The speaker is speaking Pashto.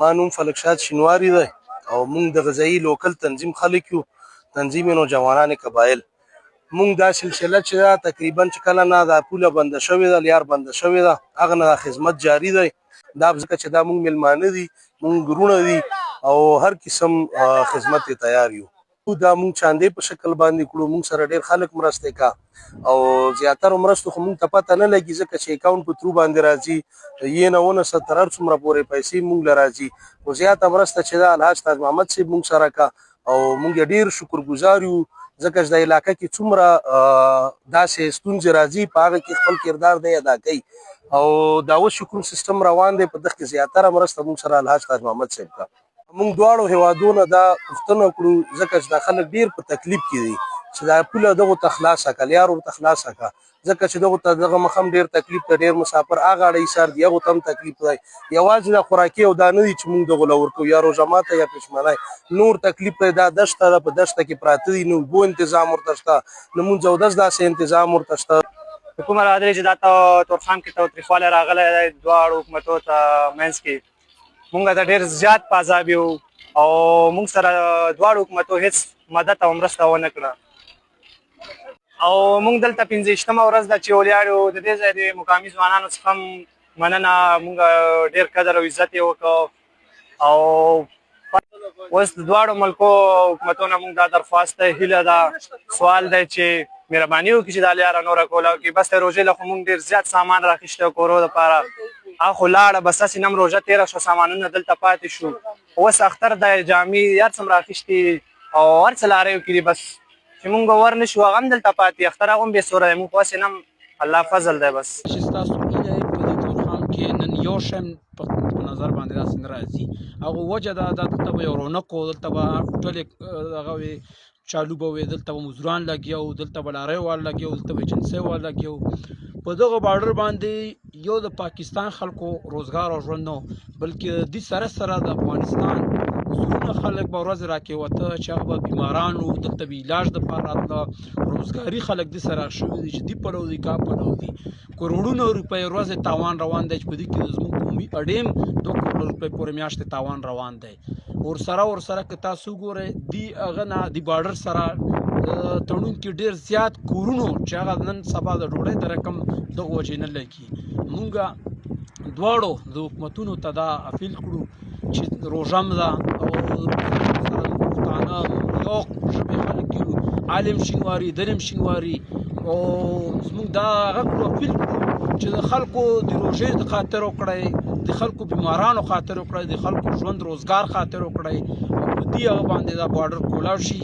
ما نوم فلک شاد شینواری دی او موږ د غذایي لوکل تنظیم خلک یو، تنظیم نوجوانان قبایل. موږ دا سلسله چې دا تقریبا چې کله نه دا پوله بنده شوې ده، لیار بنده شوې ده، هغه نه دا خدمت جاری دی. دا ځکه چې دا موږ میلمانه دي، موږ ګرونه دي او هر قسم خدمت ته تیار یو. دا موږ چاندې په شکل باندې کړو، موږ سره ډیر خلک مرسته کا او زیاتره مرستو خو موږ ته پته نه لګي، ځکه چې اکاونټ په ترو باندې راځي، یې نه ونه ستر هر څومره پورې پیسې موږ له راځي. خو زیاته مرسته چې دا الحاج تاج محمد صاحب موږ سره کا او موږ یې ډیر شکرګزار یو، ځکه چې دا علاقه کې څومره داسې ستونزې راځي په هغه کې خپل کردار دی ادا کوي. او دا اوس چې کوم سیستم روان دی په دغه کې زیاتره مرسته موږ سره الحاج تاج محمد صاحب کا. موږ دواړو هیوادونو دا پوښتنه کړو، ځکه چې دا خلک ډیر په تکلیف کې دي چې دا پوله دغو ته خلاصه کړه، لیار ورته خلاصه کړه، ځکه چې دغو ته دغه مخ هم ډیر تکلیف دی، ډیر مسافر هغه اړه ایسار دي، هغو ته هم تکلیف دی. یوازې دا خوراکي او دا نه دي چې موږ دغو له ورکوو، یا روژه ماته یا پښمنۍ، نور تکلیف دی. دا دشته ده، په دشته کې پراته دي، نه اوبو انتظام ورته شته، نه مونځ اودس داسې انتظام ورته شته. کومه راغلې چې دا تورخم کې تاوتریخوالی راغلی دی دواړو حکومتو ته منځ کې، مونږ ته ډېر زیات په عذاب یو او مونږ سره دواړو حکومتو هیڅ مدد او مرسته ونه کړه. او مونږ دلته 25مه ورځ ده چې ولاړ یو. د دې ځای د مقامي ځوانانو څخه هم مننه، مونږ ډېر قدر او عزت یې وکړ. او اوس د دواړو ملکو حکومتونو نه مونږ دا درخواست دی، هیله ده، سوال دی چې مهرباني وکړي چې دا لیاره نوره کولاو کړي. بس د روژې له خو مونږ ډېر زیات سامان راخیستی و کورو دپاره، هغه خو لاړه، بس هسې نه هم روژه تېره شوه، سامانونه دلته پاتې شو. اوس اختر دی، جامې هر څه هم راخیستي او هر څه لاریو کې دي، بس چې مونږ ور نه شو هغه هم دلته پاتې، اختر هغه هم بې سوره دی. مونږ خو هسې نه هم الله فضل دی بس. چې ستاسو هیله په دې تورخم کې نن یو شی په نظر باندې داسې نه راځي، هغه وجه دا ده دلته به یو رونق و، دلته به هوټلې دغه وې چالو به وې، دلته به مزدوران لګیا وو، دلته به لارۍ وال لګیا وو، دلته به ایجنسۍ وال لګیا وو. په دغه بارډر باندې یو د پاکستان خلکو روزګار او ژوند نه، بلکې د دې سره سره د افغانستان زرونه خلک به ورځ راکېوته چې هغه به بیماران وو، دلته به علاج دپاره راتله. روزګاري خلک دې سره شوي دي چې دي پلو دي کا پلو دي، کروړونه روپۍ ورځې تاوان روان دی چې په دې کې زموږ قومي اډې هم 2 کروړه روپۍ پورې میاشتې تاوان روان دی. ورسره که تاسو وګورئ دی هغه نه دی بارډر سره تړون کې ډیر زیات کورونو چې هغه نن سبا د ډوډۍ د رقم دغه وجې نه لګي. مونږه دواړو د حکومتونو ته دا اپیل کړو چې روژه هم ده او سره پښتانه یو ژبې خلک یو، عالم شینواری دریم شینواری، او زموږ دا هغه کړو اپیل کړو چې د خلکو د روژې د خاطر وکړئ، د خلکو بیمارانو خاطر وکړئ، د خلکو ژوند روزګار خاطر وکړئ او په دې هغه باندې دا بارډر کولاو شي.